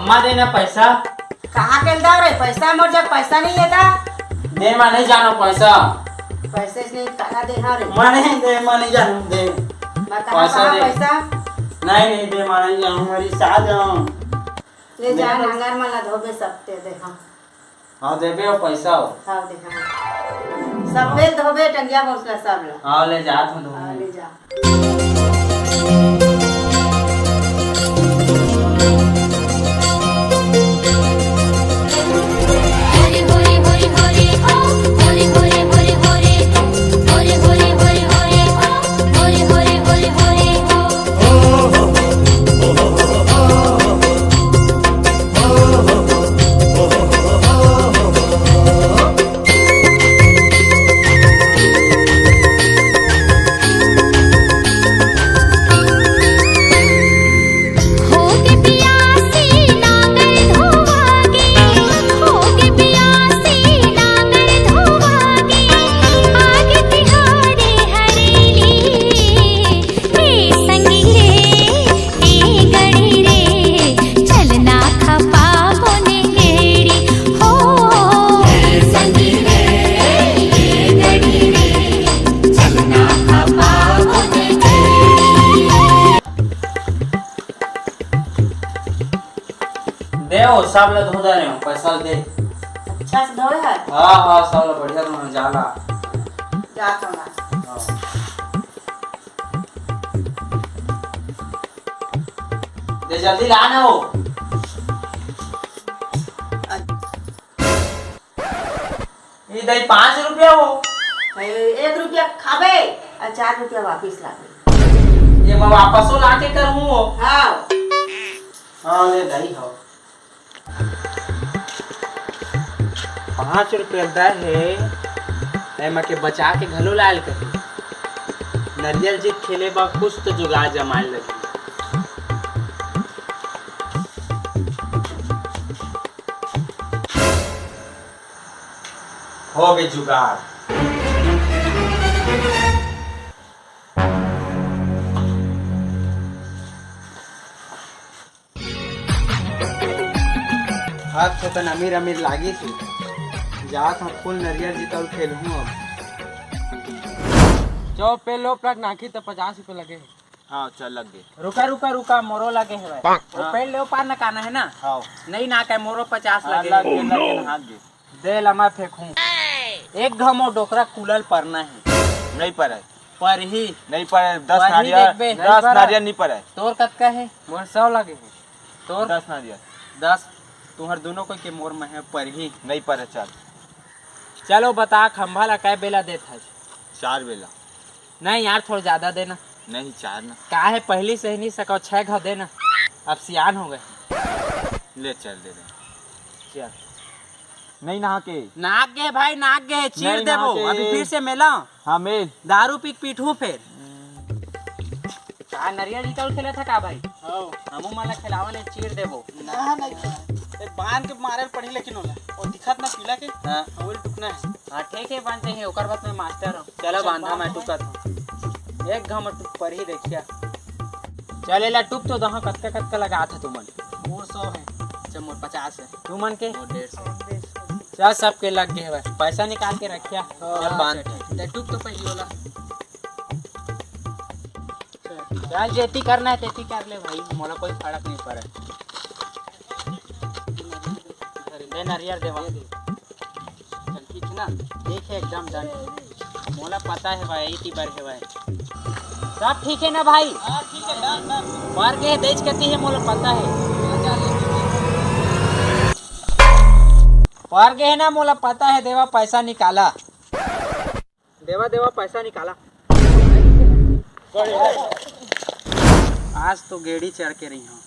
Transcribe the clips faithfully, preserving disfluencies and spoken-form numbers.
माँ, दे ना पैसा। कहाँ के दव रे पैसा? मोर जग पैसा नहीं है ता। दे माँ, नहीं जानो पैसा। पैसे नहीं, कहाँ दे? हाँ रे। माँ, नहीं दे, माँ, नहीं जानो, दे। माँ, कहाँ, पैसा कहाँ दे। पैसा? नहीं, नहीं दे माँ, नहीं जानो, हमारी साथ जाओ। ले जा, दे। नंगर मन ला धोबे सब ते दे, हाँ। हाँ, देबे हो पैसा हो। हाँ, दे, हाँ। सब बेल धोबे, टंगिया बौसला सब ला। हाँ, ले जात हूँ धोबे। हाँ, ले जा। दे वो, सब ला धो दे रहे हो, पैसा दे। अच्छा से धोए है? हाँ, हाँ, सब ला बढ़िया धोना, जाला। जा तो ना। हाँ। दे जल्दी ला ना वो। ये दई पाँच रुपया हो। ए, एक रुपया खाबे और चार रुपया वापिस लाबे। ये मैं वापसो लाके करहूँ हो। हाँ। हाँ, ले दई हो। पाँच रुपया दे हे, एमा के बचा के घलो लाल कही। नरियल जीत खेले बा कुछ तो जुगाड़ जमाए लगी। हो गए जुगाड़। हाथ थोकन अमीर अमीर लागिस हे। जात हूँ फुल नरियर जितल खेलहूँ अब। चौ पे लो प्लट नाखी त पचास रुपये लगे हे। हाँ, चल लग गए। रुका, रुका, रुका, मोरो लगे हे भाई। वो हाँ। पेड़ ले पार न काना है ना? हाँ। नहीं ना कहे, मोरो पचास हाँ, लगे लग हे। गए, लग गए, हाथ गए। दे ला मैं फेंकूं। एक घाव मोर डोकरा कुलल परना है। नहीं परे। परही। नहीं परे, दस परही नारियल, देख बे। दस नारियल नहीं परे। तोर कतका है? मोर सौ लगे है। तोर? दस नारियल। दस। तुहर दोनों को के मोर में है परही। नहीं परे, चल। चलो बता, खंभा ला कै बेला देत हस? चार बेला। नहीं यार, थोड़ा ज्यादा देना। नहीं, चार ना। का है, पहली से ही नहीं सको, छह घाव देना। अब सियान हो गए। ले चल, दे दे। चल। नहीं नहा के। नाक गे भाई, नाक गे, चीर नहीं देबो। नहा के। अभी फिर से मेला। हाँ, मेल। दारू पी के पीटू फिर। का नरिया जी तौल खेला था का भाई? हाँ। हमू मन ला खिलावन है, चीर देबो। ना, नहीं खेला। ए, बांध के मारे पड़ी लेकिन होला। और दिखत ना पीला के। हाँ। अउल टुकना है। हाँ, ठीक है, बांध चाहिए, ओकर बाद मैं मास्टर हूँ। चलो, चल, बांधा, बांध मैं दो। टुकत हूँ। एक घाव टुक पर ही देखिया। चल, एला टुक तो दहा, कतका, कतका लगा था तुमन? मोर सौ है। अच्छा, मोर पचास है। तुमन के? मोर डेढ़ सौ। चल, सबके लग गए बस। पैसा निकाल के रखिया। हाँ, चल, बांध। चल, ठीक। ते टुक तो पहली वाला। चल, जेती करना है, तेती कर ले भाई, मोला कोई फर्क नहीं पड़े। दे नरियर दे भाई। चल, ठीक है ना? ठीक है, एकदम done। मोला पता है भाई, इतनी बार है भाई। सब ठीक है ना भाई? हाँ, ठीक है, done, done। पर गे देच कती है, मोला पता है। पर गे है ना, मोला पता है, देवा पैसा निकाला। देवा, देवा, पैसा निकाला। आज तो गेड़ी चढ़ के रही हूँ।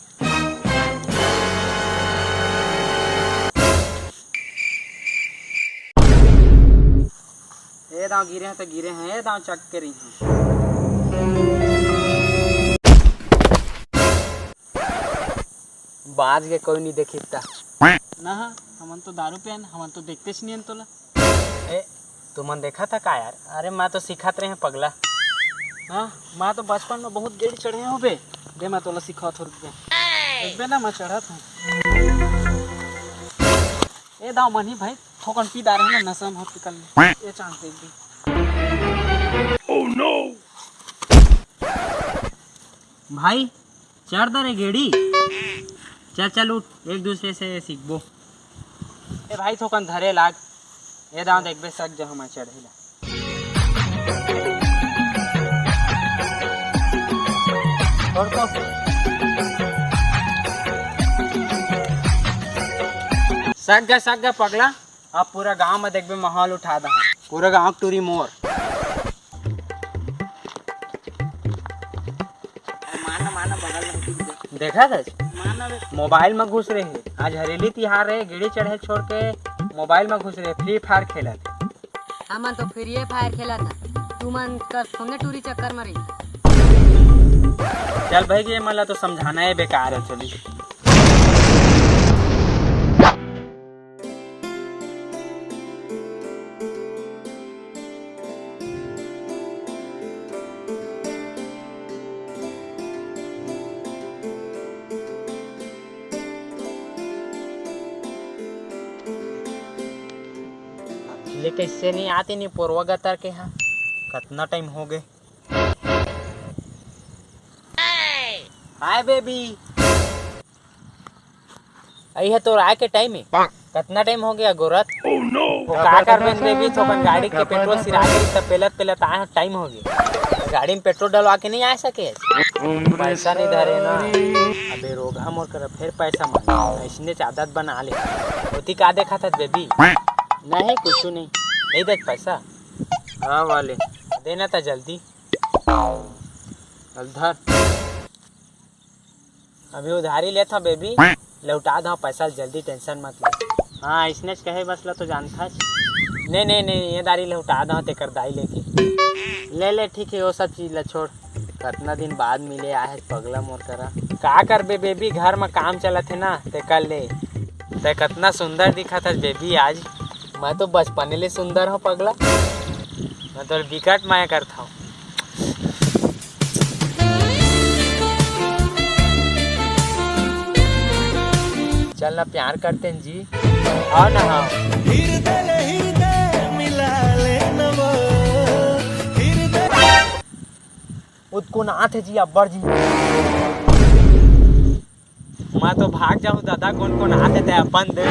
ए दांव गिरे हैं तो गिरे हैं, ए दांव चक के रही हूँ। बाज के कोई नहीं देखी ता। ना, हमन तो दारू पियन, हमन तो देखते ही नहीं तोला। ए, तुमन देखा था का यार? अरे, मैं तो सिखात रहे हैं पगला। हाँ, मैं तो बचपन में बहुत गेड़ी चढ़े हूँ बे। दे, मैं तोला सिखात हूँ, रुक बे। रुक बे ना, मैं चढ़त हूँ। ए दाव मनी भाई, थोकन पी डारे ना, नशा में होत निकल ले। ये चांस देख दे। चढ़ दे रे गेड़ी। चल चल उठ, एक दूसरे से सीखबो। ए भाई थोकन धरे लाग। ए दाव देखबे सक जो हमार चढ़े ला। छोड़ तो। सक गा, सक गा पगला। अब पूरा गांव में देखबे माहौल उठा दहा। पूरा गांव टूरी मोर। माना, माना, बगल में टिक दे। देखा था? माना बे। मोबाइल में घुस रहे। आज हरेली तिहार रहे, गेड़ी चढ़े छोड़ के मोबाइल में घुस रहे, फ्री फायर खेलत। हमन तो फ्री फायर खेलत हन। तुमन कस सोने टूरी चक्कर में रही। चल भाई, ये मला तो समझाना है बेकार है, चली। ले कैसे नहीं आती नहीं पोरवा गतर के हा। कतना टाइम हो गए। Hi baby. अई है तोर आए के टाइम है। कतना टाइम हो गया गोरत? वो का करबे बेबी, तो अपन गाड़ी के पेट्रोल सिरा गई, तब पेलत पेलत आए टाइम हो गया। गाड़ी में पेट्रोल डलवा के नहीं आ सके। पैसा नहीं धरे ना। अबे रोगहा मोर कर फिर पैसा मांगे। ऐसने आदत बना ले। होती का देखा था बेबी? नहीं, कुछ नहीं। नहीं देख पैसा। हाँ वाले। देना था जल्दी। चल धर। अभी उधारी लेत हव बेबी, लौटा दव पैसा जल्दी, टेंशन मत ले। हाँ, इसने च कहे बस ला तो जानथस। नहीं, नहीं, नहीं, ये दारी लौटा दव तेकर दाई लेके। ले ले, ठीक है, वो सब चीज ला छोड़। कतना दिन बाद मिले आहे पगला मोर करा। का करबे बेबी, घर में काम चलत है ना, ते कर ले। ते कतना सुंदर दिखत हस बेबी आज। मैं तो बचपने ले सुंदर हूँ पगला। मैं तो बिकट माया करता हूँ। चल ना प्यार करते हैं जी। आओ ना, आओ। हृदय ले हृदय मिला लेना वो, हृदय। उतकुन आथे जी अब्बड़ जी। मैं तो भाग जाऊँ दादा, कौन कौन आथे ते अपन दे।